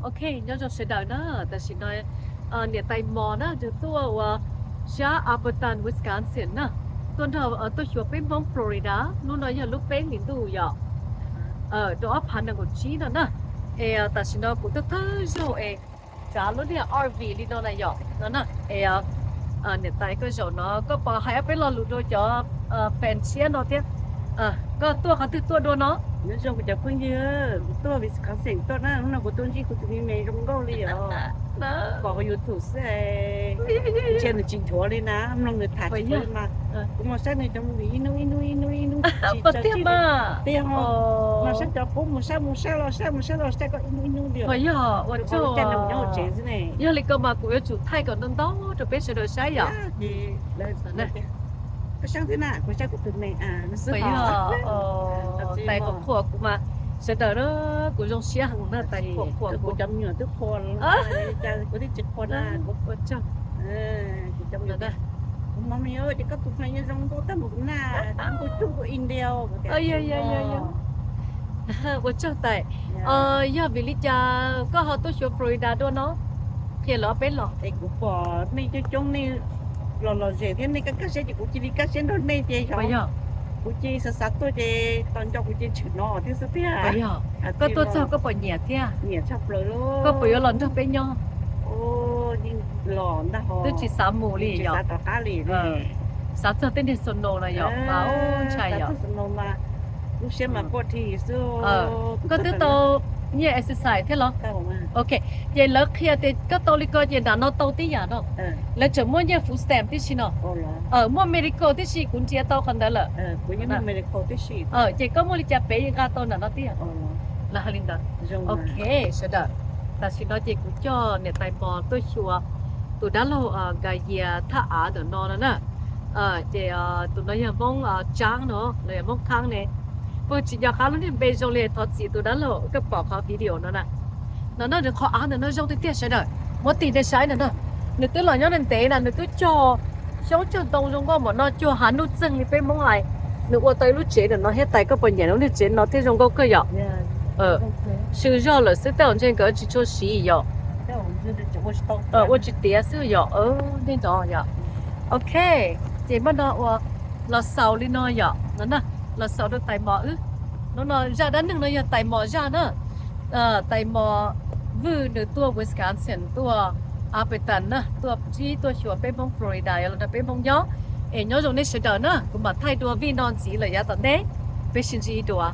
Ok, nyob zoo sawv daws na, tam sim no niam tais Mos na nws tuaj ua sab Appleton, Wisconsin na, tuaj nrog tuaj xyuas peb Hmoob Florida, lub no yog lub peb hlis ntuj yom, rau ob phav nees nkaum tsib no na. Es tam sim no kuv tuaj thawj zaug es tsav lub niag R V li no na yom no na. Es niam tais koj zaum no koj puas hais ob peb lo lus rau cov fan tshiab no thiab, koj tuaj qhov twg tuaj dua no? Nyob zoo kuv cov phooj ywg, kuv tuaj Wisconsin tuaj na, hnub no kuv tuaj ntsib kuv tus me me zoo nkauj li os. Pom hauv YouTube xwb, ntshe nws tsis nchuav li na, mloog nws tham tsis nchuav li mas kuv mus saib nws cov movie ib hnub ib hnub ib hnub ib hnub tsis tsaug tsis li. Tiag ho, mus saib cov qub, mus saib mus saib los saib mus saib los saib koj ib hnub ib hnub li os. Ua cas nws nyob hauv tsev xwb ne. Yog li ko mas kuv yuav tsum thaij kom ntau ntau rau peb sawv daws saib yom. Koj saib thiab na, kuv saib kuv tus me xwb. Tais qhuas qhuas kuv mas, sawv daws na, kuv zoo siab heev na, tais qhuas qhuas kuv. Cov me nyuam twb qhuas, kuv twb tsis qhuas na. Ua tsaug. Kuv cov me nyuam, kuv mos me nyuam, ces koj tus me nyuam zoo nkauj tag npaum na, zoo nkauj cuag nkauj India. Ua tsaug tais. Yog vim li cas koj ho tuaj xyuas Florida dua no? Qhia lawv peb los. Es kuv pom nej coob coob, nej los lom zem thiab nej kaj kaj siab ces kuv cia li kaj siab nrog nej ces xyov, kuv cia li xav xav tuaj ces tos nco kuv ces tshwm no thiab xwb tiag. Koj tuaj txog koj puas nyiam thiab? Nyiam tshaj plaws li. Koj puas yuav los nrog peb nyob? Los ntag ho. Twb tsis xav mus li yom? Xav txog tej niag snow no yom? Ntshai yom? Lub siab mas quaj dhi xwb. Koj twb tau nyiaj exercise thiab los? Ok, ces lawv qhia tias koj tau li ko ces nram no tau tib yam no. Lawv tseem muab nyiaj food stamp tib si no. Muaj medical tib si, kuv nrhiav tau qhov ntawd lawm. Ces koj muaj li cas pem nqa tau nram no tib yam. Lawv hais li ntawd. Ok, sawv daws, tam sim no ces kuv coj niam tais Mos tuaj xyuas tus dab laug Nkas Yias thaj av ntawm no no na. Ces tus no yog Hmoob Tsaab no los yog Hmoob Thaab ne. Kuv tsis nco qab lub niag npe zoo li, thov txim tus dab laug koj pom qhov video no na. No na, nws qhov av ntawm no zoo tiag tiag sawv daws. Muab tig nej saib no na. Nws twb los nyob ntev na, nws twb cog xyoob cog ntoo zoo nkauj npaum no, cuag hav nuj txeeg li peb Hmoob hais. Nws ua tau ib lub tsev ntawm no thiab tais, koj puas nyiam lub niag tsev no thiab, zoo nkauj kawg yom? Swm zog lawm xwb, tej zaum ntshe nkawd tsis tshua siv yom. Ua tsis tiav xwb yom, nej ntov yom. Ok, ces npaj no ua los xaus li no yom, no na, los xaus rau tais Mos wb. Hnub no zaj dab neeg no yog tais Mos zaj na. Tais Mos Vwj nws tuaj Wisconsin, tuaj Appleton na, tuaj ntsib tuaj xyuas peb Hmoob Florida, yog los nrog peb Hmoob nyob. Es nyob zoo nej sawv daws na, kuv mam thaij dua vij no ntxiv lawm yav tom ntej, peb sib ntsib dua.